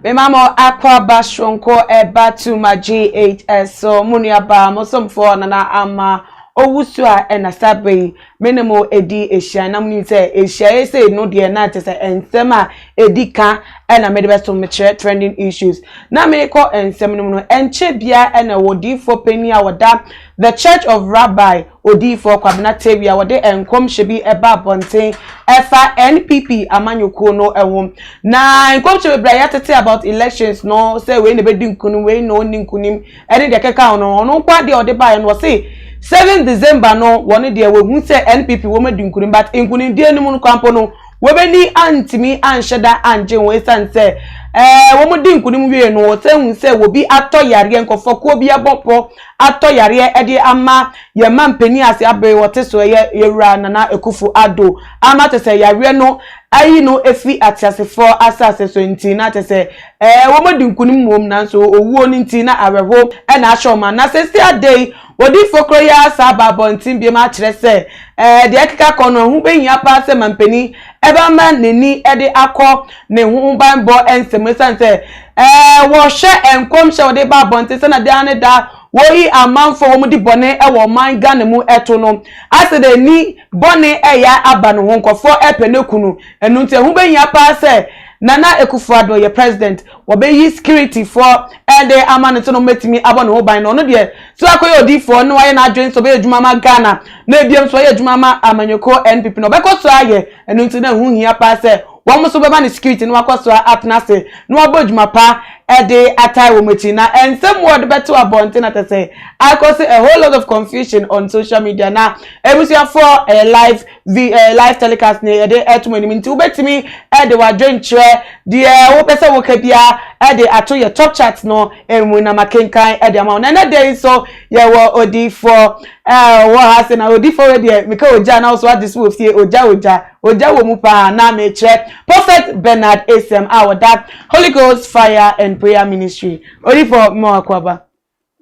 Mema mo akwaaba soronko ɛba to ma GHS so mo nuabaa mo somfoɔ Nana Ama Owusu a ɛna saa berɛ yi me ne mo ɛdi ahyia na monim sɛ ahyiaeɛ sei no deɛ na kyerɛ sɛ nsɛm a ɛdi ka ɛna mede bɛso mekyerɛ trending issues na merekɔ nsɛm no mu no ɛnkyɛ biara ɛna wɔ diifoɔ panin a wɔda The Church of Rabbi Odiyifoɔ Kwabena Tawia a wɔde nkɔmhyɛ bi ba abɔnten ɛfa NPP amanyɔkuo no ho. Na nkɔmhyɛ bebree a yɛatete about elections no sɛ wei na ɛbɛdi nkunim, wei na ɔnni nkunim ɛne deɛ ɛkeka ho no, ɔno nko ara deɛ ɔde baeɛ no ɔse 7 December no wɔn deɛ wɔhu sɛ NPP wɔn adi nkunim but nkunimdie no mu no koraa mpo no wɔbɛni antumi anhyɛ da angye ho ɛsiane sɛ ɛɛ wɔn di nkunim wie no wɔsɛ hu sɛ wɔbi atɔ yareɛ nkɔfɔkuo bi abɔ pɔ atɔ yareɛ de ama yɛn mampanin ase abere wɔte so ɛyɛ yɛwura Nana Akufo Addo ama kyɛ sɛ yareɛ no ayi no afi ateasefoɔ asase so nti na kyɛ sɛ ɛɛ wɔn adi nkunim mmom nanso owuo no nti na awerɛho na ahyɛ wɔn ma na sɛsi ada yi wɔdifoɔ koro yi ara saa aba abɔnten biom akyerɛ sɛ ɛɛ deɛ ɛkeka kɔ no ɛho bɛhia paa sɛ mampanin ɛbɛma n'ani de akɔ ne ho banbɔ nsɛm esiane sɛ ɛɛ wɔhwɛ nkɔmhyɛ a wɔde ba abɔnten sɛ na daa ne daa wɔyi amanfoɔ a wɔdi bɔne wɔ ɔman Ghana mu to no asɛ dɛ ni bɔne ɛyɛ aba ne ho nkurɔfoɔ ɛpɛ no aku no ɛno nti ɛho bɛhia paa sɛ Nana Akufo-Addo yɛ president wɔbɛyi security foɔ ɛde ama no sɛ na wɔbɛtumi abɔ ne ho ban na ɔno deɛ sɛ wakɔyɛ odiyifoɔ na wayɛ n'adwene sɛ ɔbɛyɛ adwuma ama Ghana na ebiem nso ɔyɛ adwuma ama amanyɔkuo NPP na ɔbɛkɔ so ayɛ ɛno nti na ɛho hia paa sɛ Wɔn nso bɛma no security na wakɔ so atena ase na wabɔ adwuma pa de atae wɔn akyi. Na nsɛm a wɔde bɛto abɔnten na kyerɛ sɛ akɔ so a whole lot of confusion on social media. Na abusuafoɔ ɛyɛ live vi ɛyɛ live telecast ne yɛde ɛto mo anim nti wobɛtumi ɛde w'adwenkyerɛ deɛ wopɛ sɛ woka biara ɛde ato yɛ top chat no mu na makenkan ɛde ama wo. Na ɛnɛ da yi nso yɛwɔ odiifoɔ ɛɛ wɔ ha sɛ na odiifoɔ wei deɛ meka ogya na wo so agye so wɔ fie ogya ogya. Ogya wɔ mu paa na mekyerɛ Prophet Bernard Asem a ɔda Holy Ghost Fire and Prayer Ministry. Odifo mma wakwaba.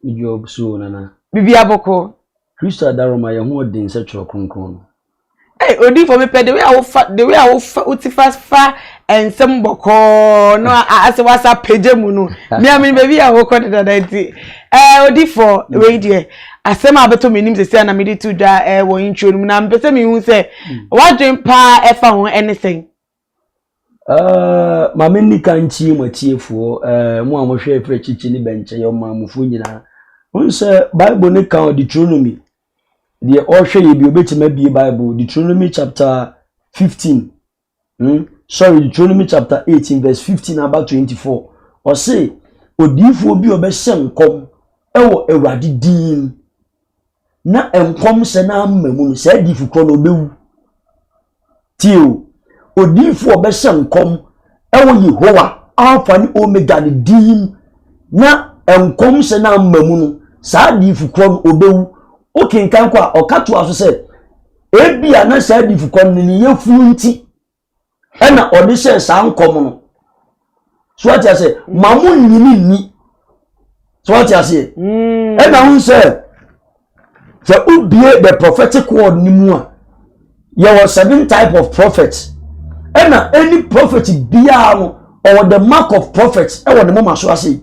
Medwo so nana. Bibia bɔkɔ. Kristo adaroma yɛ ho ɔden sɛ twerɛ kronkron no. Hey, odifo mepɛ the way a wofa the way a wofa woti fa fa nsɛm bɔkɔɔ no asɛ wasa pagya mu no. Me a me baabi a wokɔ dedada nti. Eh, odifo wei deɛ asɛm a abɛtɔ m'anim sɛsɛ a na mede to dwa eh, wɔ intro no mu na mepɛ sɛ mehu sɛ w'adwen paa ɛfa ho ɛne sɛn? Uh, ma menni ka nkyie mu atiefoɔ uh, mo a mohwɛ ɛfiri akyikyi ne bɛnkyɛ yɛ ɔmanmufoɔ nyinaa wohu sɛ bible ne ka Deuteronomy deɛ ɔhwɛ yɛ bi obɛtumi abie bible Deuteronomy chapter 15 Hmm? Sorry, Deuteronomy chapter 18 verse 15 aba 24. Ɔse, odiyifoɔ bi a ɔbɛhyɛ nkɔm ɛwɔ Awurade din na nkɔmhyɛ no amma mu no, saa adiyifo korɔ no ɔbɛwu. Tie o, odiyifoɔ a ɔbɛhyɛ nkɔm ɛwɔ Yehowa Alpha ne Omega ne din na nkɔmhyɛ no amma mu no, saa adiyifo korɔ no ɔbɛwu. Wokenkan kɔ a, ɔka toa so sɛ, Ebia na saa adifo kɔ no ne yafunu nti ɛna ɔde hyɛɛ saa nkɔm no. So ate aseɛ? Ma mo nyini nni. So ate aseɛ? Mm. Ɛna ho sɛ sɛ wobie the prophetic word no mu a yɛwɔ seven type of prophets ɛna any prophet biara no ɔwɔ the mark of prophets ɛwɔ ne moma so ase.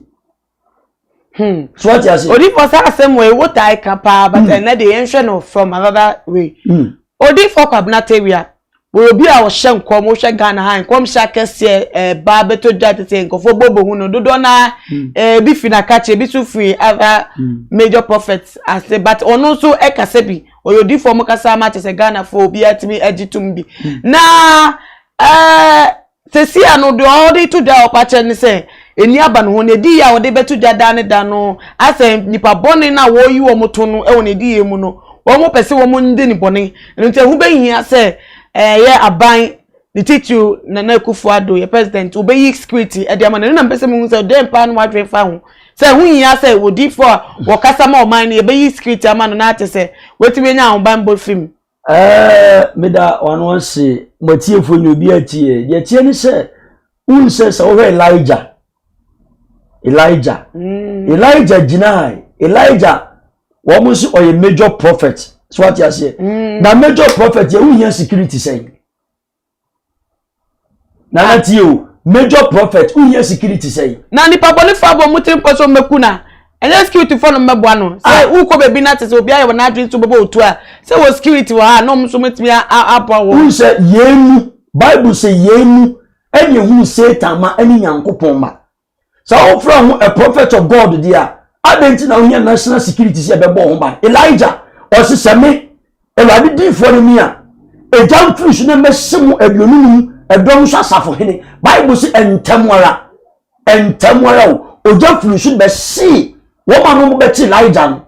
Hmm. So what you say? Odifo saa asɛm wei wo taa ka paa but hmm. ɛnɛ de yɛnhwɛ no from another way. Hmm. Odifo Kwabena Tawia wɔyɛ obi a ɔhyɛ nkɔm wohwɛ Ghana ha nkɔmhyɛ akɛseɛ ɛba eh, bɛtɔ dwa tete nkurɔfoɔ bɔbɔ hu no dodoɔ naa hmm. eh, ebi firi n'akakye ebi nso firi other major prophets ase but ɔno nso ɛkasa bi ɔyɛ odifo ɔmo kasa ama kyɛ sɛ Ghanafoɔ obiara tumi agye tum bi na ɛɛ. Eh, Seesei no, deɛ ɔde to dwa a ɔpa kyerɛ ne sɛ, ani aba ne ho. N'adiyie a ɔde bɛto dwa daa ne da no, asɛ nnipa bɔne no a wɔreyi wɔn to no wɔ n'adiyie mu no, wɔpɛ sɛ wɔdi ne bɔne. Ɛno nti, ɛho bɛhia sɛ ɛyɛ aban, ne titiriw Nana Akufo-Addo, yɛ president, wɔbɛyi security de ama no. Ɛno na mepɛ sɛ mehu sɛ dɛn paa na w'adwene fa ho. Sɛ ɛho hia sɛ odiyifoɔ a wɔkasa ma ɔman no, yɛbɛyi security ama no na akyɛ sɛ watumi anya ahobammɔ firi mu. Ɛɛ meda wano ase mo atiefoɔ nyɛ obi atie deɛ tie ne sɛ wohu sɛ sɛ wohwɛ Elijah Elijah mm. Elijah gyinae Elijah wɔn nso ɔyɛ major prophet so wate aseɛ mm. na major prophet yɛ wohia security sɛn nana tie o Major prophet, wohia security sɛn? Na nipa bɔnefoɔ abɔ wɔn tirim pɔ sɛ wɔmmɛku no a, ɛnyɛ security foɔ no mmɛboa no. Sɛ ah. wokɔ baabi na te sɛ obi ayɛ wɔn adwene sɛ wɔbɛbɔ otu a, sɛ wɔ security wɔ ha a, na wɔn nso wɔatumi aboa wɔn. Wohu sɛ yɛn mu, Bible sɛ yɛn mu ɛne ehunu Satan ma ɛne Nyankopɔn ma. Sɛ wofrɛ ho a prophet of God deɛ a, adɛn nti na wohia national security sɛ ɛbɛbɔ ho ban? Elijah, ɔse sɛ me Awurade diifoɔ no ni a, egya mfiri so na mɛhye mo 50 ɛdɔm so asafohene. Bible se ntɛm ara, ntɛm ara o, ogya firi so bɛhyee wɔn a na wɔbɛkye Elijah no.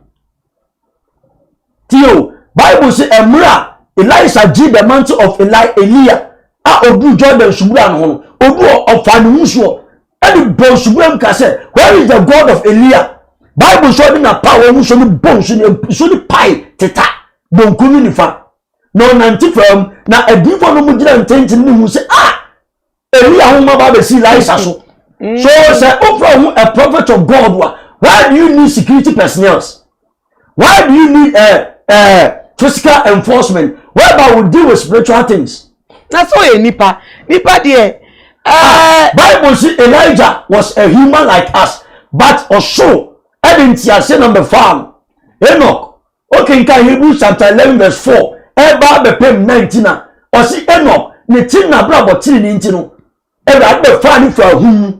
Tie o, Bible se mmerɛ a Elisha gyee the mantle of Eli, Elia a ɔduru Jordan subura no ho no, ɔduru hɔ, ɔfaa ne ho nsuo ɛde bɔ nsubura mu ka sɛ, where is the God of Elia? Bible sɛ ɔde n'apaawa mu nsuo no bɔ nsuo no, nsuo no pae teta bonkum ne nifa. Na ɔnante fam, na adiyifoɔ no mu gyina ntenten no hu sɛ, ah, Elia ho ma ba bɛsi Elisha so. So sɛ wofrɛ ho a prophet of God a, why do you need security personnel? Why do you need uh, uh, physical enforcement whereby we deal with spiritual things? Na so yɛ nipa, nipa deɛ. Ah, Bible say Elijah was a human like us, but ɔsoro ɛde ntiase na mbɛfaa no. Enoch, okenkan Hebrews chapter 11 verse 4, ɛba abɛpem 19 a, ɔsi Enoch ne ti n'abrabɔ tiri ne nti no, Awurade bɛfaa ne faa ahum mu.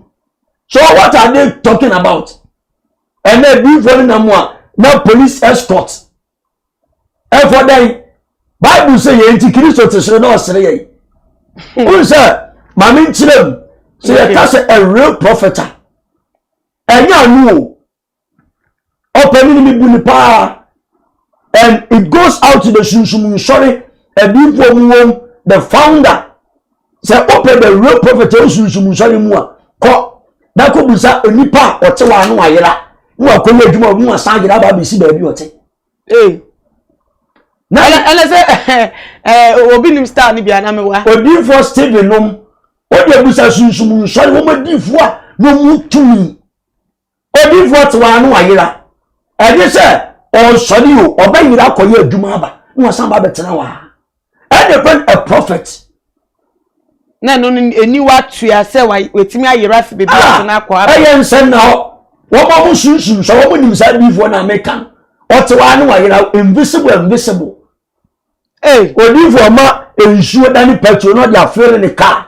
So what are they talking about? Ɛnna adiifoɔ no nam a na police escort ɛfɔ dɛn? Bible sɛ yɛn nti Kristo te soro na ɔsere yɛn. Wohu sɛ maame nkyerɛ mu sɛ yɛka sɛ a real prophet a ɛnyɛ ano o. Ɔpanin mi bu ne paa and it goes out to the sunsum nsɔre adiifoɔ mu wɔm the founder sɛ wopɛ the real prophet a wosunsum nsɔre mu a kɔ na kɔbusa onipa a ɔte hɔ ano ayera na wakɔyɛ adwuma na wasan ayera aba abɛsi baabi ɔte. Ee. Na ɛnɛ sɛ ɛɛ obi nim star no bi anam wa. Odiifoɔ Stephen nom wode abusa sunsum nsɔre wɔn adiifoɔ a na wɔn tumi. Odiyifoɔ te hɔ ara na wayera. Ɛnyɛ sɛ ɔresɔre o, ɔbɛyera akɔyɛ adwuma aba na wasan ba abɛtena hɔ ara. Ɛna ɛfɛ a prophet. Na ɛno no aniwa tua sɛ watumi ayera afi baabi a ɔte no akɔ aba. Ɛyɛ nsɛm na hɔ. Wɔn a wɔn sunsum sɛ wɔn nim saa adiyifoɔ na meka no. Ɔte hɔ ara na wayera invisible invisible. Hey. Odiyifoɔ ma nsuo dane petrol na ɔde afere ne kaa.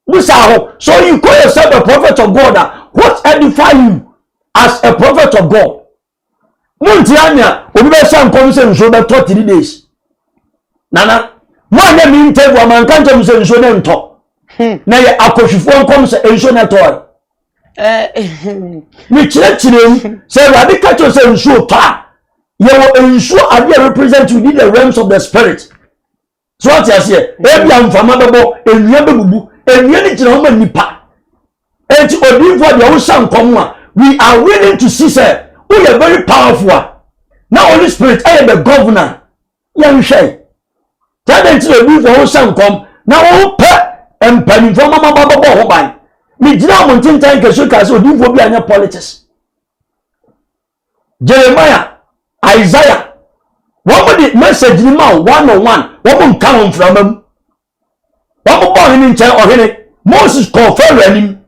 Busa ho. So you call yourself a prophet of God a, what edify you as a prophet of God? Monti anya obi bɛhyɛ nkɔm sɛ nsuo bɛtɔ 3 days. Nana, mo anyɛ me interview ama nka nkyɛn mu sɛ nsuo ne ntɔ. Na yɛ akɔhwifoɔ nkɔm sɛ nsuo ne tɔɔ. Mekyerɛkyerɛ mu sɛ Awurade ka kyerɛ sɛ nsuo tɔ a, yɛwɔ nsuo adeɛ represent within the realms of the spirit. So ate aseɛ? Ebi a mframa bɛbɔ, nnua bɛbubu, nnua no gyina hɔ ma nnipa. Enti odiyifoɔ deɛ wohyɛ nkɔm a, we are willing to see sɛ woyɛ very powerful a, na Holy Spirit ɛyɛ the governor. Yɛnhwɛ. Saa deɛ nti na odiyifoɔ wohyɛ nkɔm na wopɛ mpanimfoɔ ma maba bɛbɔ ho ban. Megyina mo ntentan kɛse kaa sɛ odiyifoɔ bi anyɛ politics. Jeremiah, Isaiah, wɔn de message ni ma one on one, wɔn nka wɔn mframa mu. Wɔn bɔ ɔhene nkyɛn ɔhene. Moses kɔɔ Pharaoh anim.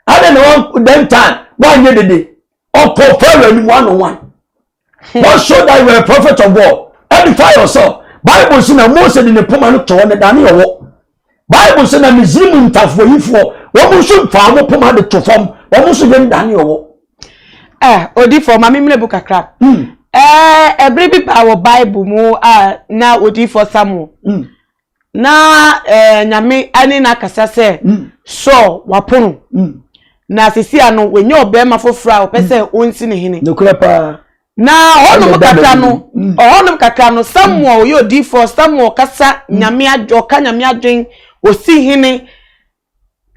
Adɛn na wɔn then time wɔanyɛ dede. Ɔkɔɔ Pharaoh anim one on one. What show that you were a prophet of God? Edify yourself. Bible sɛ na Mose de ne poma no tɔɔ ne dane ɔwɔ. Bible sɛ na Misraim ntafoayifoɔ wɔn nso mfaa wɔn poma de to fam wɔn nso yɛ ndane ɔwɔ. Eh, odifoɔ ma me mmerɛ bu kakra. Eh, ɛbere bi baa wɔ Bible mu a na odifoɔ Samuel. Na eh, Nyame ne no akasa sɛ Saul wapono. Na sisi ano wanya ɔbarima foforɔ a ɔpɛ sɛ ɔnsi ne hene. Nokorɛ paa. Na hɔnom kakra no, ɔhɔnom kakra no, Samuel ɔyɛ odiyifoɔ, Samuel kasa Nyame adwen, ɔka Nyame adwen, ɔsi hene.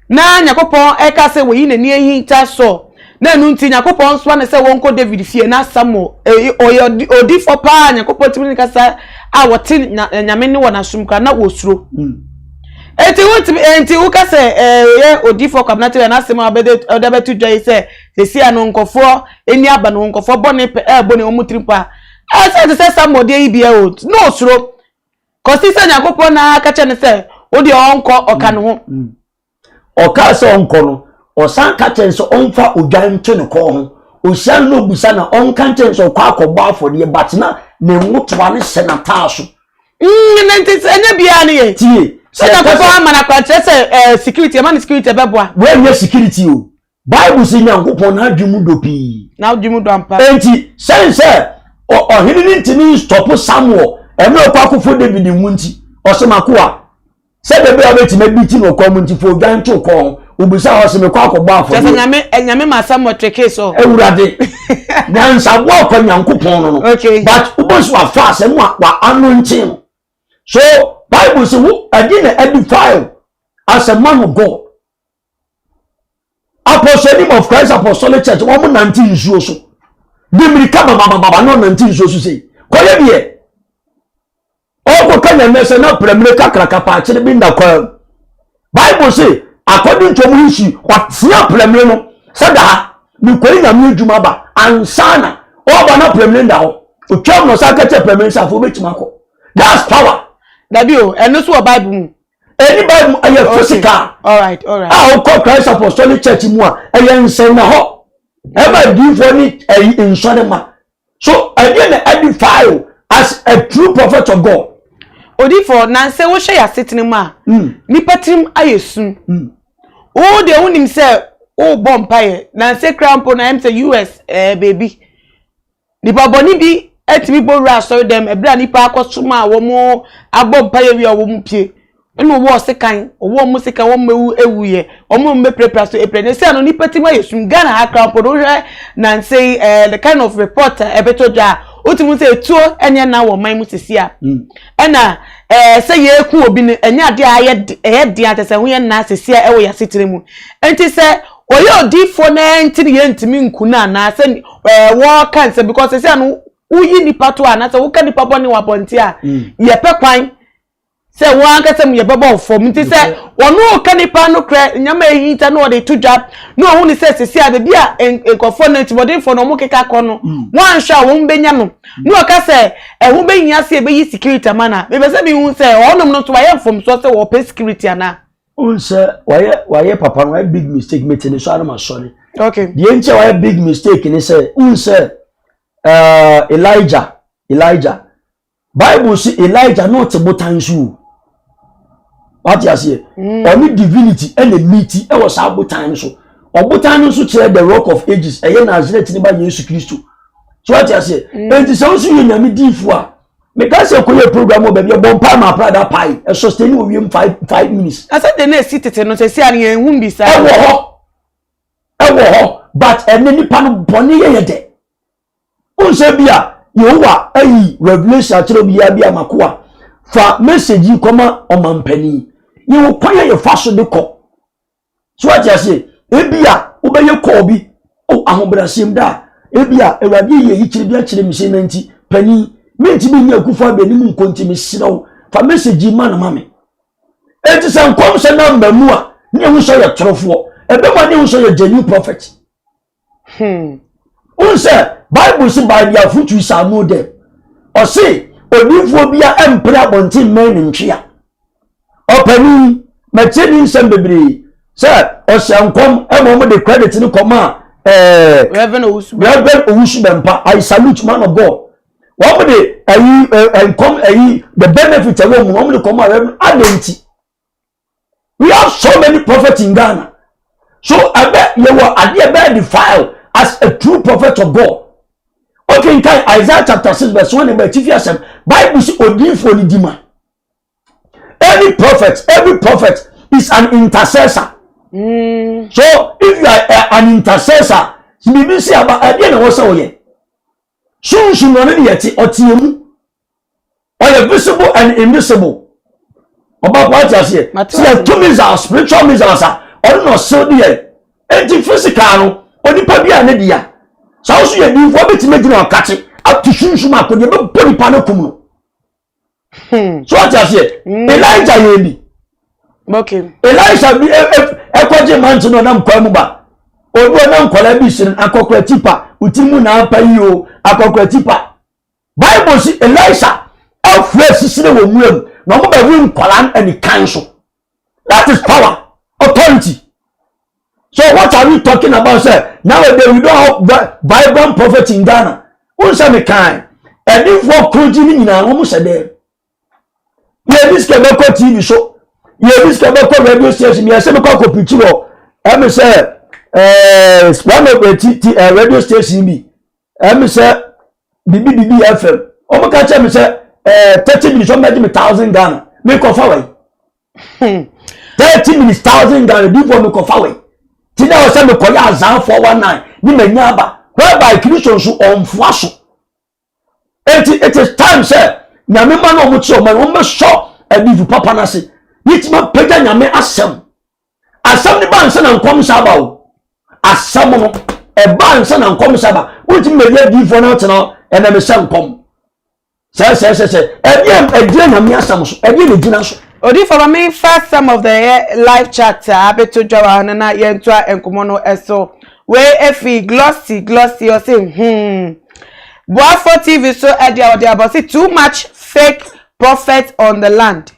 Na Nyankopɔn ɛka sɛ wɔyi n'ani ahinta Saul. Na ɛno nti Nyankopɔn soa no sɛ wɔnkɔ David fie. Na Samuel ɔyɛ odiyifoɔ paa, Nyankopɔn tumi ne kasa a wɔte Nyame ne wɔ n'asom koraa, na wɔsuro. Enti wontumi, enti woka sɛ ɛyɛ odiyifoɔ Kwabena Taylor n'asɛm a ɔde abɛto dwa yi sɛ seesei ano nkurɔfoɔ ani aba ne ho, nkurɔfoɔ bɔne pɛ ɛrebɔ ne wɔn tirim paa. Ɛsɛ te sɛ Samuel deɛ yi bia o, na osuro. Kɔsi sɛ Nyankopɔn na aka kyerɛ no sɛ, wo deɛ ɔnkɔ, ɔka ne ho. Ɔkaa sɛ ɔnkɔ no, ɔsan ka kyerɛ no sɛ ɔmfa odwan nto ne kɔn ho. Ohyia no na obisa na ɔnka nkyerɛ no sɛ ɔkɔ akɔbɔ afɔdeɛ but na ne nwotoa no hyɛ n'ataa so. Mm, nti sɛ ɛnyɛ biara ne yɛ. Tie. Sɛ Nyankopɔn ama no akwankyerɛ sɛ eh, security, ɛma no security ɛbɛboa. Wɔnyɛ security o. Bible sɛ Nyankopɔn n'adwene mu dɔ pii. N'adwene mu dɔ ampa. Enti sɛn sɛ ɔhene no ntumi nstɔpo Samuel ɛmɛ ɔkɔ akɔfo David nwu nti ɔsɛ makoa sɛdeɛ ɛbɛyɛ wobɛtumi abi ti na ɔkɔn mu nti fa odwan to kɔn ho obisa hɔ sɛ mekɔ akɔbɔ afɔdeɛ. Kyerɛ sɛ nyame eh, nyame ma Samuel treke so. Awurade nyansaboa ɔkɔ Nyankopɔn no no. Okay. But wobɛsi so wafa asɛm a wa anointing no. So Bible sɛ wo ɛde na edify as a man of God. Apostle of Christ Apostolic Church wɔn nante nsuo so. De mirika babababa na ɔnante nsuo so sei. Kɔyɛ deɛ. Ɔrekɔka Nyame sɛ na prɛmire kakraka paakyere bi nda kwan mu. Bible se, according to ɔmo history, ɔtea prɛmire no sɛ da ha, mekɔyi Nyame adwuma ba ansa na ɔba na prɛmire nda hɔ. Otwam na ɔsan ka kyerɛ prɛmire sɛ afei wobɛtumi akɔ. That's power. Dabi o, ɛno so wɔ Bible mu. Ɛni Bible mu, ɛyɛ physical. Alright, alright. A wokɔ Christ Apostolic Church mu a, ɛyɛ nsɛnnahɔ. Ɛma adiyifoɔ ne ɛyi nsɔre ma. So ɛdeɛ na edify o as a true prophet of God. Odifo, na sɛ wohwɛ yɛ asetena mu a, mm. nipa tirim ayɛ sum. Mm. Wo deɛ wonim sɛ wobɔ mpaeɛ, na sɛ kura mpo na ɛm sɛ US ɛɛ eh, baabi. Nipa bɔne bi atumi bɔ wura asɔre dɛm ɛberɛ a nipa akɔsom a wɔn abɔ mpaeɛ wie a wɔn pie. Ɛna ɔwɔ sekan, ɔwɔ wɔn sekan, wɔn ewu ewuyɛ, wɔn a wɔbɛpirapira so epira. Ne sɛ no nipa ti mu ayɛ sum. Ghana ha koraa mpo no wohwɛ nansa yi ɛɛ the kind of report a ɛbɛtɔ dwa a, wotumi sɛ etuo ɛnyɛ na wɔ ɔman mu sisi a. Mm. Ɛna ɛɛ sɛ yɛreku obi no ɛnyɛ adeɛ a ayɛ ɛyɛ den akyɛ sɛ ho yɛ nna sisi a ɛwɔ yɛn asetena mu. Nti sɛ ɔyɛ odiifoɔ na ɛnti no yɛntumi nku no anaa sɛ ɛɛ wɔɔka nsɛm because sisi a no woyi nipa to a anaasɛ woka nipa bɔne wɔ abɔnten a mm. yɛpɛ kwan sɛ wɔn ankasa mu yɛbɛbɔ wo fam nti sɛ wɔn reka nipa no korɛ nneɛma ehinta na wɔde to dwa na wɔn ne sɛ sisi a beebi a nkurɔfoɔ no atibɔdenfoɔ no wɔn keka kɔ no mm. wɔn anhwɛ a wɔn bɛnya no na wɔka sɛ ɛho bɛhia sɛ yɛbɛyi security ama na mepɛ sɛ mehu sɛ ɔnom no nso wɔayɛ mfomsoɔ sɛ wɔpɛ security anaa. n sɛ wayɛ wayɛ papa no wayɛ big mistake mete ne so anam asɔre. Okay. Deɛ nti a wayɛ big mistake ne sɛ n sɛ eh, Elijah Elijah Bible si Elijah na ɔte botan so o. Wate aseɛ? Mm. Ɔne divinity ɛna miti ɛwɔ saa botan no so. Ɔbotan no nso kyerɛ the rock of ages ɛyɛ Nazareth ne ba Yesu Kristo. So wate aseɛ? Mm. Enti sɛ woso yɛ nyame diifo a meka sɛ kɔyɛ program wɔ baabi ɛbɔ mpae ma aprada pae ɛsɔstɛni wɔ wiem 5 5 minutes. Na sɛ de na esi tete no sɛ si a no yɛn hu bi saa. Ɛwɔ hɔ ɛwɔ hɔ but ɛnɛ nipa no bɔne yɛ yɛ dɛ. Wohu sɛ bi a Yehowa ayi revelation akyerɛ obiara bi a makoa fa message yi kɔma ɔmampanin. Yɛwɔ kwan a yɛfa so de kɔ. So wate aseɛ? Ebi a wobɛyɛ kɔɔ bi o ahobrɛaseɛm da a ebi a Awurade ayi ayikyerɛ bi akyerɛ me sɛ na nti panin mentumi nyɛ akufo abɛ anim nkɔ nti mesrɛ wo fa message yi ma no ma me. Enti sɛ nkɔmhyɛ no amma mu a ne ehu sɛ ɔyɛ torofoɔ. Ɛbɛma ne ehu sɛ ɔyɛ genuine prophet. Hmm. Wohu sɛ Bible se by their fruit you shall know them. Ɔse odiyifoɔ bi a ɛmpere abɔnten mmɛn ne ntwea. Ɔpanin, matie ne nsɛm bebree sɛ ɔhyɛ nkɔm ɛma wɔn de credit no kɔma ɛɛ Reverend Owusu. Reverend Owusu Bɛmpa. I salute man of God. Wɔn de ɛyi ɛ nkɔm ɛyi the benefit ɛwɔ mu wɔn de kɔma Reverend Adanti. We have so many prophets in Ghana. So ɛbɛ yɛwɔ adeɛ bɛyɛ defile as a true prophet of God. Okay, nkan Isaiah chapter 6 verse 1 ɛbɛ atifi asɛm Bible si odiifoɔ ni di ma. Any prophet, every prophet is an intercessor. So if you are an intercessor, biribi si aba ɛdeɛ na wɔsɛ wɔyɛ. Sunsun na ɔne ne yɛ te ɔte emu. Ɔyɛ visible and invisible. Ɔba kɔ ate aseɛ. Sɛ yɛto missiles, spiritual missiles a, ɔno na ɔsew de yɛn. Enti physical no, onipa bi a ne dea. Saa nso yɛ diifoɔ bɛtumi agyina ɔkakye ato sunsum akodeɛ bɛbɔ nipa no kum no. So ate aseɛ. Elijah yɛ bi. Okay. Elisha bi ɛkɔgye mante no ɔnam kwan mu ba. Obi ɔnam nkwadaa bi sere akɔkora tipa, wo ti mu na apa yi o, akɔkora tipa. Bible si Elisha afura sisire wɔ nwura mu na wɔn bɛwe nkwadaa no anikan so. That is power, authority. So what are we talking about sɛ nowadays we don't have vibrant prophet in Ghana? Wọn sɛ mi kan ɛdifoɔ kurogyi ni nyinaa wɔn sɛ dɛ yɛ bi sika bɛkɔ TV so, yɛ bi sika bɛkɔ radio station, yɛ sɛ bɛkɔ akɔ pirikyi wɔ ɛmi sɛ one of the ti ti radio station bi, ɛmi sɛ bibi bibi FM, wɔn ka kyerɛ mi sɛ 30 minutes wɔn bɛ gye mi 1,000 Ghana. Mi kɔ fa wɔ yi 30 minutes, 1,000 Ghana bi fɔ mi kɔ fa wɔ yi ti na ɔsɛ mi kɔ yɛ azan 419 ni ma nya aba, whereby Kristo nso ɔnfoa so. Eti it is time sɛ Nyame ma na ɔmo te ɔmo no, ɔmo bɛ sɔ adiifu papa n'ase ne ti ma pagya Nyame asɛm. Asɛm ne ba nsa na nkɔm sa aba o. Asɛm no ɛba nsa na nkɔm sa aba. Wontumi mɛ yɛ adiifoɔ na ɔtena ɛnam sɛ nkɔm sɛ sɛ sɛ sɛ ɛdeɛ ɛgyina Nyame asɛm so, ɛdeɛ na gyina so. Odifo, ma memfa some of the live chat a abɛto dwa wɔ ha no na yɛntoa nkɔmmɔ no ɛso. Wei efi Glossy Glossy, ɔse Boafo TV so ɛde a ɔde aba, ɔse too much fake prophet on the land.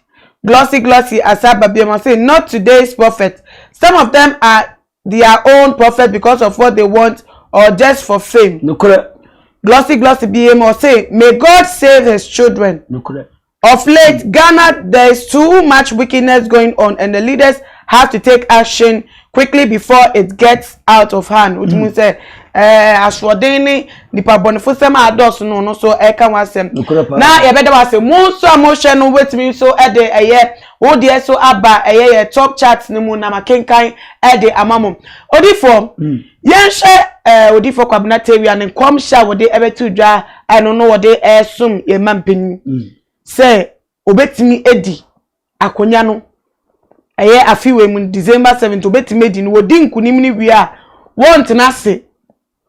Glossy Glossy asaba biom, ɔse not today's prophet, some of them are their own prophet because of what they want or just for fame. Nokorɛ. Glossy Glossy biem, ɔse may God save his children. Nokorɛ. Of late, Ghana, there is too much wickedness going on, and the leaders have to take action quickly before it gets out of hand. Which means, asoɔden ne nipa bɔnefo sɛm a adɔɔso no so ɛka ho asɛm. Nokorɛ paa. Na yɛbɛda wɔ ase. Mo nso a mohwɛ no, wetumi nso ɛde ɛyɛ wo deɛ so aba ɛyɛ yɛ top chat no mu na makenkan ɛde ama mo. Odifoɔ, yɛnhwɛ Odifoɔ Kwabena Tawia ne nkɔmhyɛ a wɔde ɛbɛto dwa. Ɛno no wɔde ɛɛsom yɛn mma mpanyin sɛ obetumi edi akonnwa no ɛyɛ afi wei mu December 7th. Obetumi edi no, wɔdi nkunim no wie a, wɔntena ase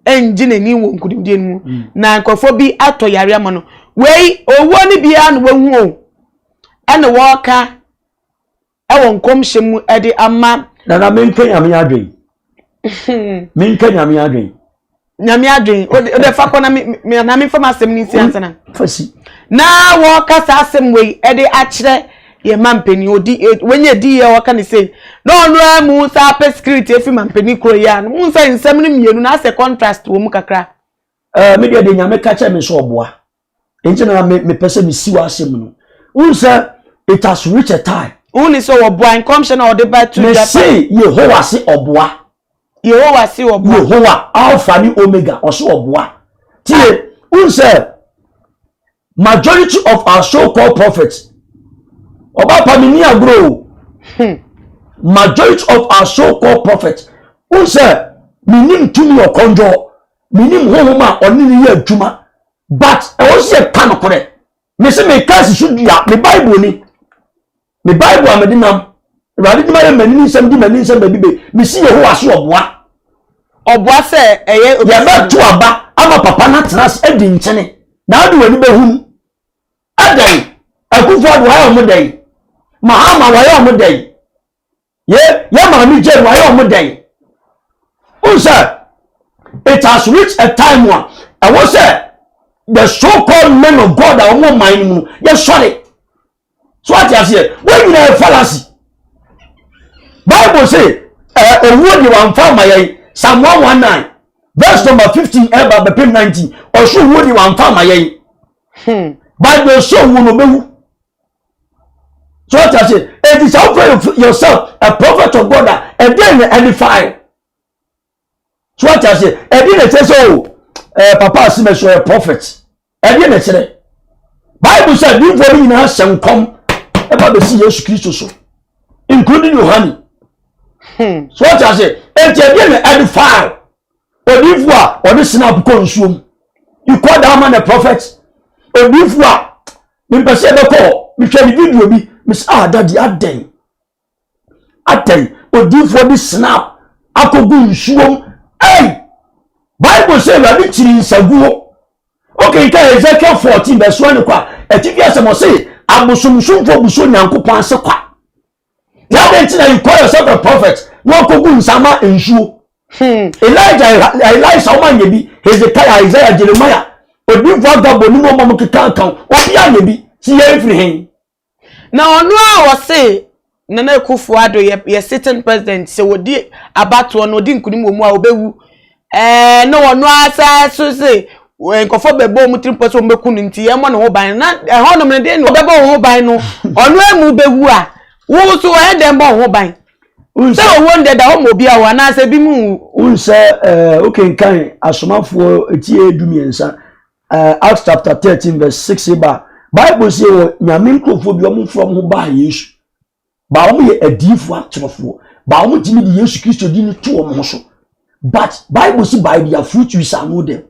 ɛngye n'ani wɔ nkunimdie no mu na nkurɔfoɔ bi atɔ yare ama no. Wei owuo no biara na wahu o, ɛna wɔreka ɛwɔ nkɔmhyɛ mu ɛde ama. Nana, menka Nyame adwen, menka Nyame adwen. Nyame adwen o de fa kɔ na me na me fa m'asɛm ne nsi ansa na fa si. Na wɔka saa asɛm wei ɛde akyerɛ yɛ ma mpanin odi wɔnyɛ di yɛ wɔka ne sei na ɔno ara mu nsa apɛ security efi ma mpanin kuro yi a mu nsa nsɛm no mmienu na asɛ contrast wɔ mu kakra. Me deɛ de Nyame ka kyerɛ me sɛ ɔboa nti na me mepɛ sɛ mesi wɔ asɛm no wohu sɛ it has reached a time. Wohu ne sɛ wɔboa nkɔmhyɛ na ɔde ba to dwa pa. Mese Yehowa se ɔboa. Yehowa se wɔboa. Yehowa Alpha ne Omega, ɔse ɔboa. Tie, wohu sɛ majority of our so called prophets, ɔba pa me ni agorɔ o, majority of our so called prophets, wohu sɛ menim tumi ɔkɔndwɔ, menim honhom a ɔne ne yɛ adwuma, but ɛwɔ sɛ yɛka nokorɛ. Mese meka si so dua. Me Bible ni, me Bible a mede nam Awurade de ma yɛ m'anim nsɛm di m'anim nsɛm baabi be mesi Yehowa so ɔboa. Ɔboa sɛ ɛyɛ obi. Yɛbɛto aba ama papa no atena ase adi nkyene na ade w'ani bɛhunu ɛdɛn. Akufo Ado wayɛ ɔmo dɛn? Mahama wayɛ ɔmo dɛn? Yɛ yɛ maame Jane wayɛ ɔmo dɛn? N sɛ it has reached a time a ɛwɔ sɛ the so called men of God a wɔn man no mu no yɛsɔre so. Ate aseɛ? Wɔn nyinaa yɛ fallacy. Bible say owuo de wamfa ama yɛn. Psalm 119 verse number 15 ɛba bɛpem 19, ɔso owuo de wamfa ama yɛn. Bible so owuo no bɛwu so. Ate aseɛ? Eti sɛ wofrɛ yourself a prophet of God a, ɛdɛn na edify so? Ate aseɛ? Ɛdeɛ na ɛkyerɛ sɛ o papa asimɛ so ɔyɛ prophet? Ɛdeɛ na ɛkyerɛ? Bible sɛ adiifoɔ no nyinaa hyɛ nkɔm ɛba bɛsi Yesu Kristo so, including Yohane. So ate aseɛ? Eti ɛdeɛ na edify odiifoɔ a ɔde snap kɔ nsuom? You call that man a prophet? Odiifoɔ a mepɛ sɛ ɛbɛkɔ mehwɛ ne video bi, mesɛ, ah, daddy, adɛn, adɛn? Odiifoɔ de snap akɔgu nsuom. Ɛy, Bible sɛ Awurade kyiri nsaguo. Okenka Ezekiel 14 verse 1 kɔ a, atifi asɛm ɔse abosomsomfoɔ bu so Nyankopɔn ase kwa. Yàrá nti na you call yourself a prophet na wakɔgu nsama nsuo? Elijah, Elisa, ɔmo anyɛ bi. Hezekiah, Isaiah, Jeremiah, odiifoɔ Agabo ne mu ɔmo keka kan, obi anyɛ bi si yɛn firi hɛn. Na ɔno a wɔse Nana Akufo Addo yɛ yɛ sitting president sɛ wɔdi abatoɔ no ɔdi nkunim wɔ mu a ɔbɛwu ɛɛ na wɔn ara so se nkurɔfoɔ bɛbɔ wɔn tirim pɔ sɛ wɔbɛku no nti yɛmmɔ ne ho ban na ɛhɔnom no deɛ na ɔbɛbɔ wɔn ho ban no ɔno emu bɛwu a wo nso ɔyɛ dɛn bɔ wo ho ban sɛ owuo no deɛ da hɔ ma obi a wɔ anaasɛ ebi mu nwu. Wohu sɛ ɛɛ wokenkan asomafoɔ etie 13 Acts chapter 13 verse 6 ba Bible sɛ wɔ Nyame nkurɔfoɔ bi wɔn mfra wɔn ho baa Yesu ba wɔn yɛ adiyifoɔ atorofoɔ ba wɔn tumi de Yesu Kristo di no to wɔn ho so but Bible sɛ by their fruit you shall know them.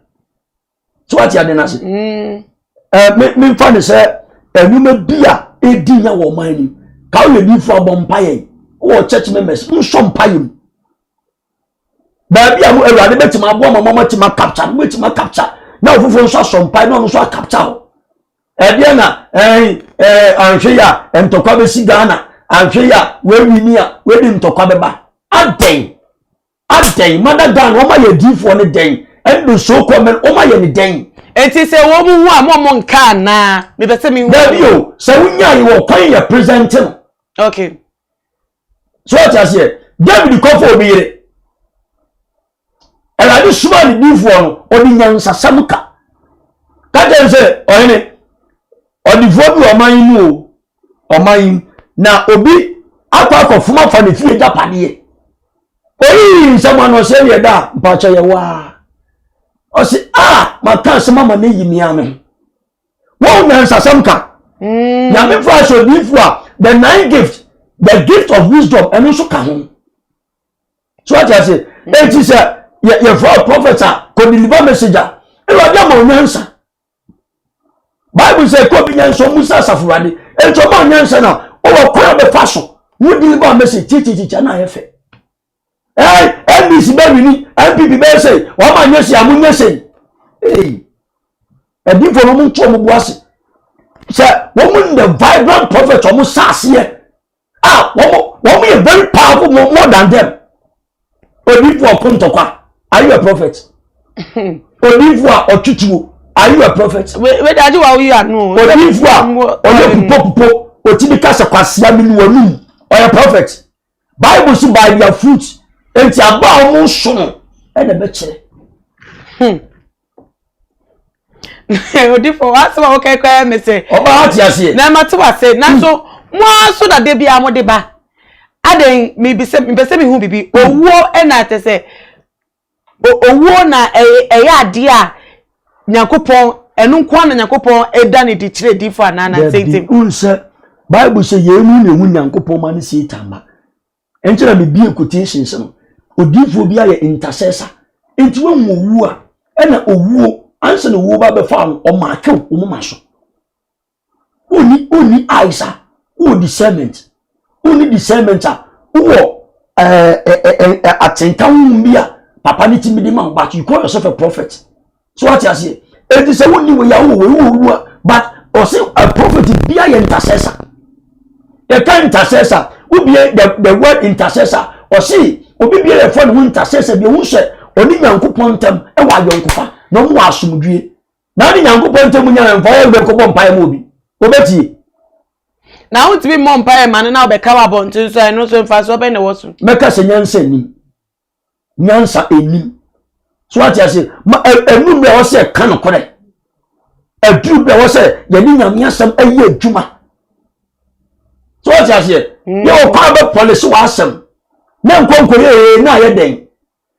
So wate ade no ase? Me memfa ne sɛ nneɛma bi a ɛdi nya wɔ ɔman no ka woyɛ diyifoɔ abɔ mpaeɛ wɔ church members nsɔ mpaeɛ mu baabi a mo awurade bɛtumi aboa ma mo atumi acapture mo bɛtumi acapture na ɔfoforɔ nso asɔ mpae na ɔno nso acapture hɔ. Ɛdeɛ na ɛn ɛɛ anhwɛ yi a ntɔkwa bɛsi Ghana, anhwɛ yi a wɔawi ni a wɔadi ntɔkwa bɛba. Adɛn adɛn mada Ghana wɔn ayɛ adiifoɔ no dɛn ɛne so called men wɔn ayɛ ne dɛn. Eti sɛ wɔn mu hu a mo mo nka anaa mepɛ sɛ mi hu. Dabi o, sɛ wonya yi wɔ kwan yɛ present no. Okay. So ɔte aseɛ, David kɔfɔ obi yere, Awurade soma ne difoɔ no, ɔde nyansasɛm ka ka kyerɛ sɛ ɔhene ɔdefoɔ bi wɔ ɔman yi mu o, ɔman yi na obi akɔ akɔfom afa ne fie gyapadeɛ. Oyiyi nsɛm ano ɔsɛ yɛ da mpakyɛ yɛ waa ɔsɛ a maka asɛm ama ne yi mia me ho. Wɔn nyansasɛm ka. Nyame fa ahyɛ odiifo a the nine gift, the gift of wisdom, ɛno nso ka ho. So ate ase? Eti sɛ yɛ yɛfrɛ prophet a kɔ deliver message a, Awurade ama onyansa. Bible sɛ kɔ bi nyansa ɔmu sɛ asafo Awurade. Eti ɔma onyansa na ɔwɔ kwan a bɛfa so wo deliver message titititi na ayɛ fɛ. Ɛɛ NDC bɛ wini, NPP bɛyɛ sɛ wɔn a nyɛ sɛ a mo nyɛ sɛ. Ee ɛdifo no wɔn nto wɔn bo ase sɛ wɔn the vibrant prophet wɔn sa aseɛ a wɔn yɛ very powerful more than them. Odifo ɔko ntɔkwa, are you a prophet? Odifo a ɔtwitwiwo, are you a prophet? Wei agye wa oyi ano. Odifo a ɔyɛ pupo pupo, otimi kasa kwasia mi ni wɔnum, ɔyɛ prophet? Bible si by their fruit, eti aba a wɔn so no ɛna ɛbɛkyerɛ. Odifo asɛm a wɔka kura mi sɛ. Ɔbaa ate aseɛ. Na ɛma te wase nanso mo ara so na de bi a mo de ba adan mibisa mpɛ sɛ mihu bibi owuo ɛna te sɛ owuo na ɛyɛ ɛyɛ adeɛ a Nyankopɔn ɛno nko ara na Nyankopɔn ɛda ne di kyerɛ difo anaa na nsɛntɛm. Dabi n sɛ Bible sɛ yɛn mu na ehu Nyankopɔn ma ne Satan ma. Ɛnti na mebie quotations no. Odiyifoɔ bi ayɛ intercessor. Nti wahu owuo a, ɛna owuo, ansa na owuo ba bɛfa no, ɔmaake wo moma so. Wonni wonni eyes a, wowɔ discernment. Wonni discernment a, wowɔ ɛɛ ɛɛ atenka honhom bi a papa ne timi de ma wo, but you call yourself a prophet. So wate aseɛ? Enti sɛ wonni wei a wowɔ wei wowɔ wu a, but ɔse a prophet bia yɛ intercessor. Yɛka intercessor, wobie the word intercessor, ɔse obi bia yɛfrɛ ne ho intercessor bi ohu sɛ ɔne Nyankopɔn ntam ɛwɔ ayɔnkofa na ɔmo wɔ asomdwie. Na ɔne Nyankopɔn ntam nya mfa yɛ wobɛkɔbɔ mpaeɛ ma obi. Obɛtie. Na wontumi mmɔ mpaeɛ ma no na wobɛka wɔ abɔnten so a, ɛno nso mfasoɔ bɛn na ɛwɔ so? Mɛka sɛ nyansa nnim. Nyansa nnim. So wate ase? Ma ɛnu mmerɛ wɔ sɛ ɛka nokorɛ. Ɛduru berɛ wɔ sɛ yɛde Nyame asɛm ɛyɛ adwuma. So wate aseɛ? Yɛ wɔ kwan bɛ pɔlese w'asɛm. Na nkɔnkɔ yɛ ee na ayɛ dɛn?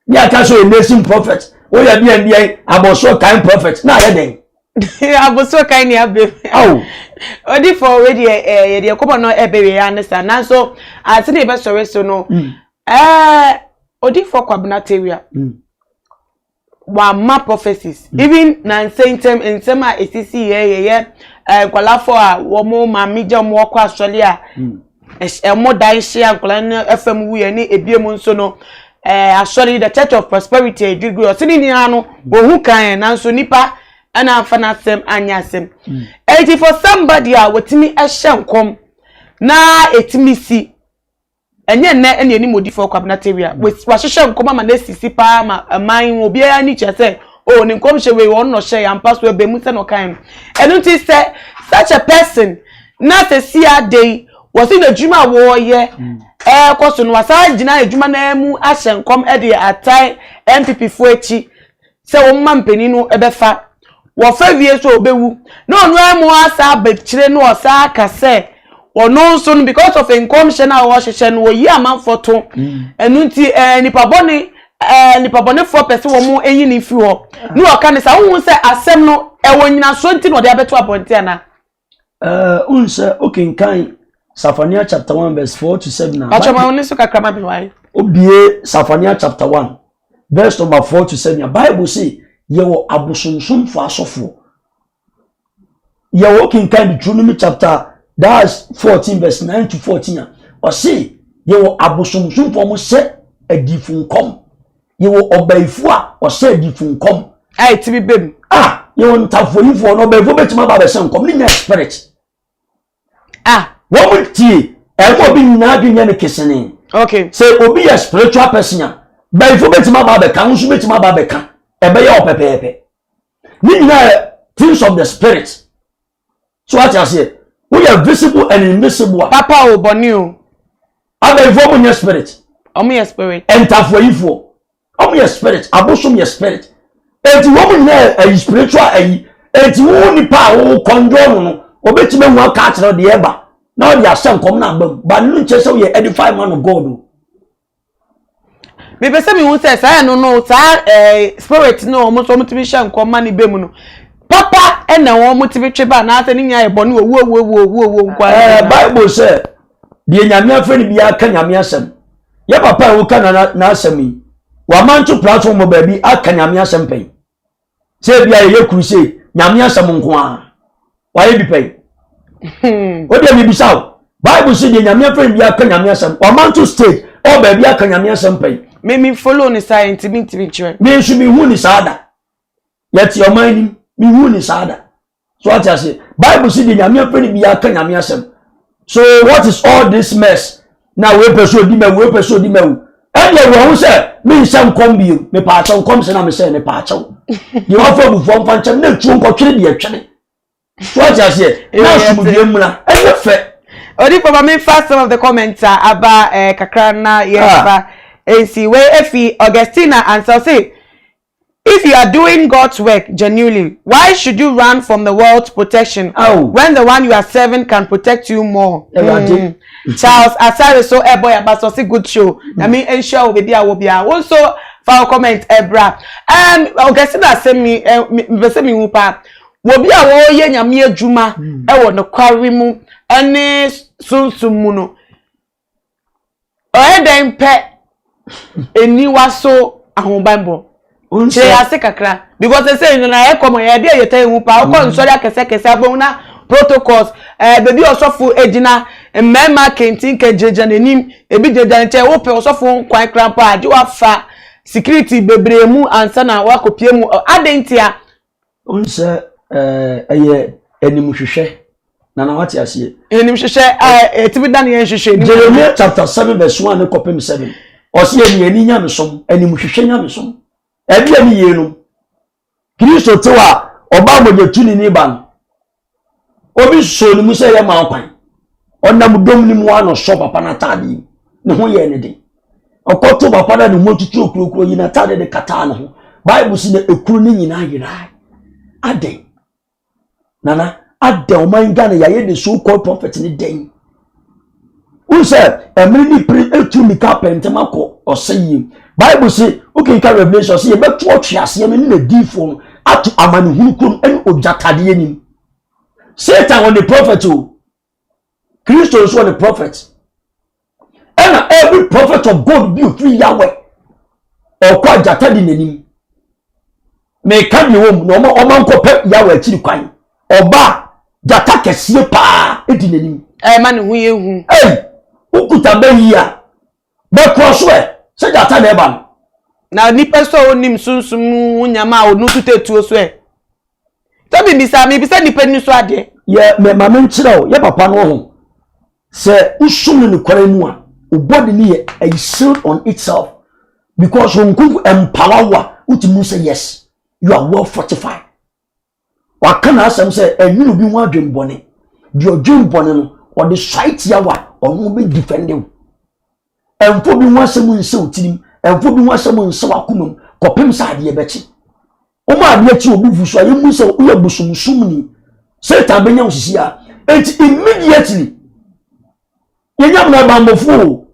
Ne aka sɛ ɔyɛ nation prophet. Woyɛ deɛn deɛn abɔsoɔ kan prophet na ayɛ dɛn? Abosuo kan ni abem. Aw. Odifo wei deɛ ɛɛ yɛde ɛkɔmɔ no ɛbɛwie ya ne saa nanso ase ne yɛbɛsɔre so no. Ɛɛ Odifo Kwabena Tawia. Wama prophecies. Even na nsɛntɛm nsɛm a esisi yɛ yɛyɛ ɛɛ nkwalafo a wɔn maame gya wɔn kɔ asɔre a wɔn dan hyia nkwadaa no fam wuyɛ ne ebiem nso no ɛɛ asɔre the Church of Prosperity edwigui ɔsi ne nyinaa no ohu kan yɛ nanso nipa ɛna afa n'asɛm anyɛ asɛm. Eti for somebody a wɔtumi ɛhyɛ nkɔm na etumi si. Ɛnyɛ nnɛ na yɛnim odiyifoɔ Kwabena Tawia. Wahyehyɛ nkɔm ama no asisi paa ma ɛman yi obiara ani kyerɛ sɛ oh ne nkɔmhyɛ wei ɔno na ɔhyɛeɛ ampa so ɛbaa mu sɛdeɛ ɔkaeɛ no. Ɛno nti sɛ such a person na sɛsi ada yi Wɔsi n'adwuma a wɔreyɛ ɛrekɔ so no, wasan gyina adwuma no ara mu ahyɛ nkɔm de atae NPP foɔ akyi sɛ wɔn ma mpanin no bɛfa. Wɔfa wie nso a ɔbɛwu. Na ɔno ara mu asa abɛkyire na ɔsan aka sɛ ɔno nso no because of nkɔmhyɛ no a ɔrehyehyɛ no wɔyi amanfoɔ to. Ɛno nti ɛɛ nipa bɔne ɛɛ nipa bɔnefoɔ pɛ sɛ wɔn yi no firi hɔ. Na ɔka ne saa wohu sɛ asɛm no ɛwɔ nyinasoɔ nti na ɔde abɛto abɔnten anaa? Wohu sɛ wokenkan Safania chapter 1 verse 4 to 7 a. Bàtchɛ ma wo so kakra ma mi wae. Obie Safania chapter 1 verse number 4 to 7 a Bible say yɛwɔ abosonsomfo asɔfoɔ. Yɛwɔ kenkan Deuteronomy chapter that's 14 verse 9 to 14 a ɔse yɛwɔ abosonsomfo wɔn sɛ adifo nkɔm. Yɛwɔ ɔbayifoɔ a ɔhyɛ adifo nkɔm. A ɛtumi bɛ mu. A yɛwɔ ntafoyifoɔ no ɔbayifoɔ bɛtumi aba abɛhyɛ nkɔm ne nya spirit. A. Wɔn tie ɛma obi nyinaa adwene nyɛ no kesene. Okay. Sɛ obi yɛ spiritual person a bayifoɔ bɛtumi aba abɛka nso bɛtumi aba abɛka ɛbɛyɛ ɔpɛpɛɛpɛ. Ne nyinaa yɛ things of the spirit. So ate aseɛ woyɛ visible and invisible a. Papa o bɔne o. Abayifoɔ ɔmo nyɛ spirit. Ɔmo yɛ spirit. Ntafoayifoɔ ɔmo yɛ spirit abosom yɛ spirit eti wɔn nyinaa ɛyi spiritual ɛyi eti wo nipa a wo kɔnjɔ no no obetumi ehu aka akyerɛ deɛ ɛba na ɔde ahyɛ nkɔm na aba mu ba no nkyɛn sɛ woyɛ edify man of God o. Mepɛ sɛ mehu sɛ saa ɛno no saa ɛɛ spirit no wɔn nso wɔtumi hyɛ nkɔm ma ne bɛ mu no papa ɛna wɔn tumi twe ba anaasɛ ne nyinaa yɛ bɔne owuo owuo owuo owuo owuo nko ara. Ɛɛ Bible sɛ deɛ Nyame afrɛ no biara ka Nyame asɛm. Yɛ papa a woka n'asɛm yi wama nto platform wɔ baabi aka Nyame asɛm pɛn. Sɛ ebi a yɛyɛ crusade Nyame asɛm nko ara wayɛ bi pɛn. O deɛ mebisa o Bible sɛ deɛ Nyame afrɛ no biara ka Nyame asɛm wama nto stage ɔ baabi aka Nyame asɛm pɛn. Me me follow ne saa nti mi ntumi nkyerɛ. Me nso mehu ne saa da. Yɛte ɔman nim mehu ne saa da. So ate ase Bible si de Nyame afɛ no biara ka Nyame asɛm. So what is all this mess? Na wei pɛ so odi ma wei pɛ so odi ma wu. Ɛdeɛ wɔ ho sɛ menhyɛ nkɔm bio mepaakyɛw nkɔm sɛ na mehyɛ mepaakyɛw. Deɛ wafa abufuo mfa nkyɛm na etuo nkɔtwere deɛ twene. So ate aseɛ na asomdue mmra ɛnyɛ fɛ. Odiifo ma memfa some of the comments a aba eh, kakra na yɛmfa ah. nsi wei efi Augustina ansa ɔse If you are doing God's work genuinely, why should you run from the world's protection oh. when the one you are serving can protect you more? Mm. Charles Asare so ɛbɔ eh, yaba so ɔse good show. Mm. Na me nhyira wo baabi a wɔ biara. Wo nso fa wo comment ɛbra. Um, ɔkɛse na asɛm mi eh, mepɛ sɛ mehu paa. Wɔ bi a wɔreyɛ nyame adwuma mm. ɛwɔ nokware mu ɛne sunsum mu no. Ɔyɛ dɛn pɛ aniwa so ahobanbɔ? Kyerɛ yɛn ase kakra because ɛsɛ nyina ɛyɛ kɔmɔ yɛ ɛde ɛyɛ tɛ ehu paa wokɔ mm. nsɔre akɛse akɛse abɔn na protocols ɛɛ eh, beebi ɔsɔfo egyina mmarima kentinka gyinagyina n'anim ebi gyinagyina nkyɛn wopɛ ɔsɔfo kwan kora mpo a gye wafa security bebree mu ansa na wakɔpie mu adɛn ntia. Wohu sɛ ɛyɛ animhwehwɛ na na wate aseɛ. Animhwehwɛ a ɛtumi da ne yɛn hwehwɛ anim. Jeremiah chapter 7 verse 1 ne kɔpem 7. Ɔsi yɛ ne ani nyamesom, animhwehwɛ nyamesom. Ɛbi ɛne yie no. Kristo tew a ɔbaa mogyatuni ne ba no. Obi soo ne mu sɛ yɛ maa kwan. Ɔnam dɔm no mu a na ɔsɔ papa no ataade mu. Ne ho yɛɛ ne den. Ɔkɔto papa no a ne ho atutu okurokurɔ yi n'ataade de kataa ne ho. Bible si na ekuro no nyinaa yerae. Adɛn? Nana, adɛn ɔman Ghana yɛayɛ the so called prophet ne dɛn? Wohu sɛ mmere ne pere etu mmirika apɛ ntɛm akɔ ɔsɛ yie. Bible se wokenka Revelation sɛ yɛbɛto ɔtweaseɛ no ne n'adiifoɔ no ato amanehunu kurom ne ogyatadeɛ nim. Satan wɔ ne prophet o. Kristo nso wɔ ne prophet. Ɛna every prophet of God bi ofiri Yahweh ɔkɔ agyata di n'anim. Meka deɛ wɔ mu na ɔma ɔma nkɔpɛ Yahweh akyiri kwan. Ɔba gyata kɛseɛ paa di n'anim. Ɛma ne ho yɛ hu. Ei, wokuta bɛ yi a, bɛkorɔ so ɛ, sɛ gyata na ɛba no. Na nipa nso a onim sunsum mu nyama a ɔno nso tuo so ɛ. Sɛ mebisa mebisa nipa ni so adeɛ. Yɛ mɛ ma menkyerɛ wo yɛ papa no ho sɛ wosom no nokware mu a wo body no yɛ a shield on itself because wɔn nkonko empower wo a wotumi sɛ yes you are well fortified. Waka n'asɛm sɛ ɛnwene obi ho adwembɔne deɛ ɔdwen bɔne no. Ɔde suae tia wo a, ɔno bɛ defend wo. Ɛmfa obi ho asɛm nhyɛ wo tirim, ɛmfa obi ho asɛm nhyɛ w'akoma mu kɔpem sɛ adeɛ bɛkye. Woma adeɛ kye obi fu so a, yɛmmu sɛ woyɛ bosomsomni. Satan bɛnya wo sisi a. Enti immediately, yɛnya mena bammɔfoɔ o.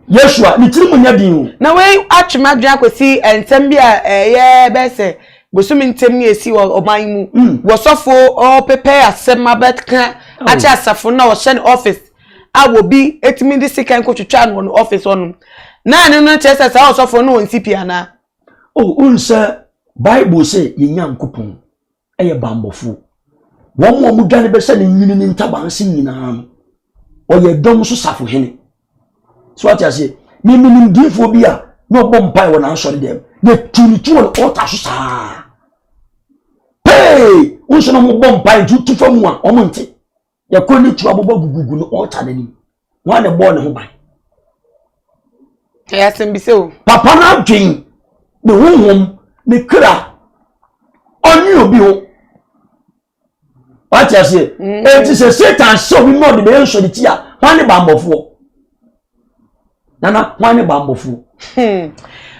Yeshua, ne tirim nyɛ den o. Na wei atwe m'adwene akɔsi nsɛm bi a ɛyɛ bɛyɛ sɛ bosome ntam ne ɛsi wɔ ɔman mu. Wɔ sɔfo ɔpepɛ asɛm abɛka akyerɛ asafo no na ɔhyɛ ne office a obi etumi de sekan kɔtwitwa no wɔ ne office hɔnom. Na ɛno no kyerɛ sɛ saa ɔsɔfo no ɔnsi pi anaa? Oh, wohu sɛ Bible sɛ yɛn Nyankopɔn yɛ bammɔfoɔ. Wɔn a wɔdwane bɛhyɛ ne nwunu ne ntaban ase nyinaa no, ɔyɛ dɔm so safohene. So ate aseɛ? Memenim diifoɔ bi a na ɔbɔ mpae wɔ n'asɔre dɛm. Yɛtu ne tu wɔ ne ɔta so saa. Pee! Wo nso na wɔbɔ mpae nti wotu fa mu a wɔn nte. Yɛkɔ ne tu abobɔ gugugu no ɔta n'anim. Wɔn a na ɛbɔɔ ne ho ban. Ɛyɛ asɛm bi sɛ o. Papa no adwen, ne honhom, ne kra, ɔnwe obi ho. Wate aseɛ? Enti sɛ Satan hyɛ obi ma ɔde bɛyɛ nsɔre ti a, hwan ne bammɔfoɔ? Nana, hwan ne bammɔfoɔ?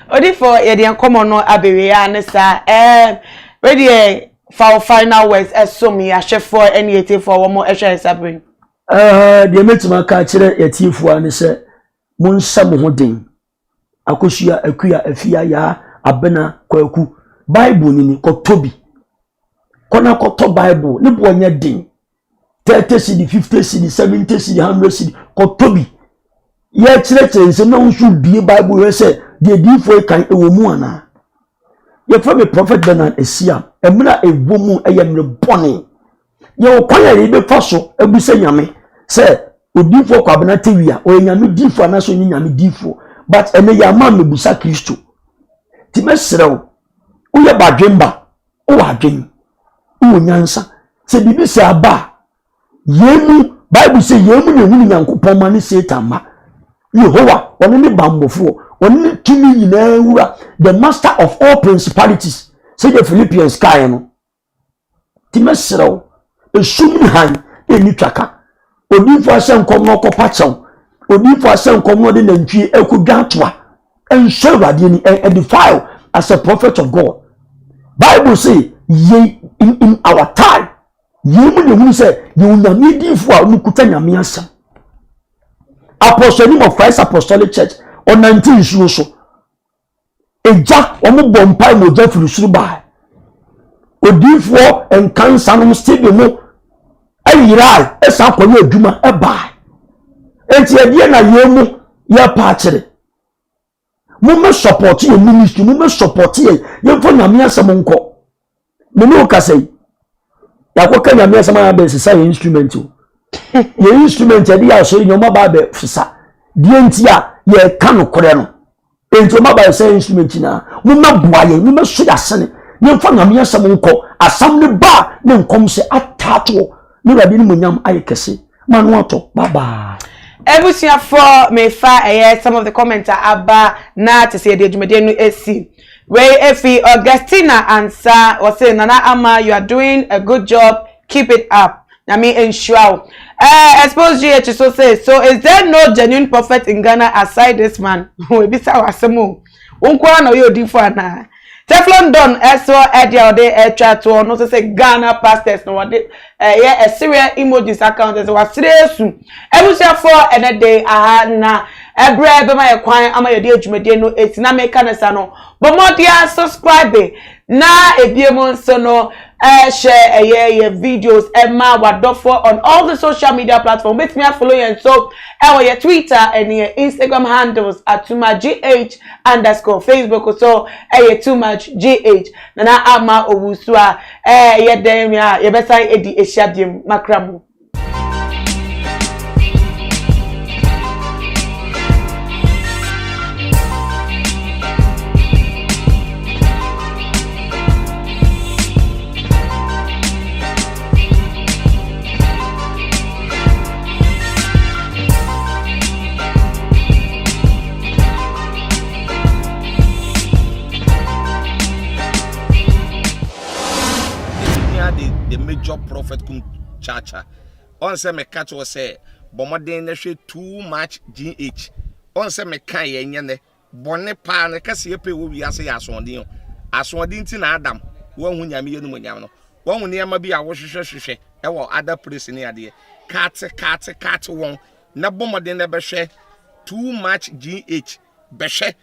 Odifo, yɛde nkɔmmɔ no abɛwie a ne saa. Ɛɛ, wedeɛ fa wo final words ɛsom yɛ ahwɛfoɔ ne atiefoɔ wɔn ɛhwɛ yɛn saa bere. Ɛɛ, deɛ mɛtumi aka akyerɛ atiefoɔ ne sɛ, monhyɛ mo ho den. Akosua, Akua, Afia, Yaa, Abena, Kwaku, Bible ni ni, kɔtɔ bi. Kɔ na kɔtɔ Bible, ne boɔ nyɛ den. 30 cedi, 50 cedi, 70 cedi, 100 cedi, kɔtɔ bi. Yɛkyerɛkyerɛ nsɛm na wo nso bie Bible hwɛ sɛ deɛ diifoɔ yi kan ɛwɔ mu anaa. Yɛfrɛ me Prophet Bernard Esiam. Mmerɛ a ɛwɔ mu ɛyɛ mmerɛ bɔne. Yɛwɔ kwan a yɛbɛfa so abusa Nyame sɛ odiifoɔ Kwabena Tewia ɔyɛ Nyame diifoɔ anaasɛ ɔnyɛ Nyame diifoɔ. But ɛnɛ yɛama mmɛbusa Kristo. Nti mɛsrɛ wo, woyɛ badwemba, wowɔ adwen, wowɔ nyansa. Sɛ biribi sɛ aba a, yɛn mu, Bible sɛ yɛn mu na ehunu Nyankopɔn ma ne Satan ma. Yehowa, ɔno ne bammɔfoɔ, ɔno ne tumi nyinaa wura, the master of all principalities, sɛdeɛ Philippians kaeɛ no. Nti mɛsrɛ wo, esum ne hann ɛnni twaka. Odiyifoɔ ahyɛ nkɔm na ɔkɔpa kyɛw. Odiyifoɔ ahyɛ nkɔm na ɔde nantwie ɛkɔdwa atoa. Ɛnsɔ Awurade ani, ɛdefile as a prophet of God. Bible say, yei in, in our time, yei mu na ehunu sɛ yɛ onyame adiyifoɔ a wɔkuta nyame asɛm. Apostle anim of Christ Apostolic Church, ɔnante nsuo so. Egya, wɔn bɔ mpae ma ogya firi soro baa. Odiyifoɔ nkansa nom Stephen mo ayirae ɛsan kɔyɛ adwuma ɛbaa. Enti ɛdeɛ na yɛn mu yɛpa akyerɛ. Mo mɛ support yɛn ministry, mo mɛ support yɛn, yɛmfa nyame asɛm nkɔ. Me ne wo kasa yi, yɛakɔka nyame asɛm a abɛsesa yɛn instrument o. Yɛn instrument yɛde yɛ asɔre nyɛ ɔma ba abɛsesa. Deɛ nti a yɛka nokorɛ no. Enti ɔma ba yɛsɛ instrument nyinaa. Mommɛboa yɛn, mommɛso yɛn asene. Yɛmfa nyame asɛm nkɔ. Asɛm no ba a, ne nkɔmhyɛ ataatoɔ. Ne Awurade animuonyam ayɛ kɛse. Ma no atɔ. Bye bye. Abusuafoɔ mefa ɛyɛ some of the comment a aba na te sɛ yɛde adwumadie no asi. Wei efi Augustina Ansah ɔse Nana Ama you are doing a good job keep it up Nyame nhyira wo. Eh, Expose GH so say so is there no genuine prophet in Ghana aside this man? Webisa wo asɛm o. Wo nko ara na ɔyɛ odifo anaa? Teflon Don ɛso ɛde a ɔde ɛtwa toɔ no sɛ Ghana pastors na wɔde ɛyɛ ɛsereɛ emojis account sɛ wasere asu. Abusuafoɔ ɛnɛ de aha na ɛberɛ bɛma yɛ kwan ama yɛde adwumadie no esi na meka no sa no bɔ mmɔden a subscribe na ebie mu nso no ɛhyɛ ɛyɛ yɛ videos ɛma wadɔfoɔ on all the social media platform wobɛtumi afollow yɛn so ɛwɔ yɛ Twitter ɛne yɛ Instagram handles atuma gh underscore Facebook so ɛyɛ too much gh nana ama owusu a ɛyɛ dɛn a yɛbɛsan edi ahyia biem makra mu. The major prophet kum chacha. Ɔn sɛ meka kyerɛ wo sɛ bɔ mmɔden na hwɛ too much GH. Ɔn sɛ meka yɛ nyɛ nɛ. Bɔne paa no kɛseɛ pɛ wɔ wiase yɛ asoɔden o. Asoɔden nti na Adam wanhu Nyame animuonyam no. Wahu nneɛma bi a wohwehwɛ hwehwɛ wɔ other place ne adeɛ. Kate kate kate wɔn na bɔ mmɔden na bɛhwɛ too much GH. Bɛhwɛ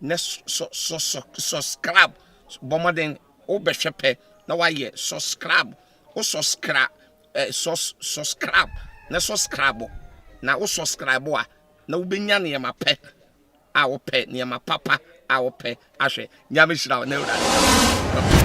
na sɔ sɔ sɔ subscribe. Bɔ mmɔden wobɛhwɛ pɛ na wayɛ subscribe. Wo subscribe eh, sus subscribe na subscribe na wo subscribe a na wobɛnya nneɛma pɛ a wopɛ nneɛma papa a wopɛ ahwɛ. Nyame hyira wo na Awurade.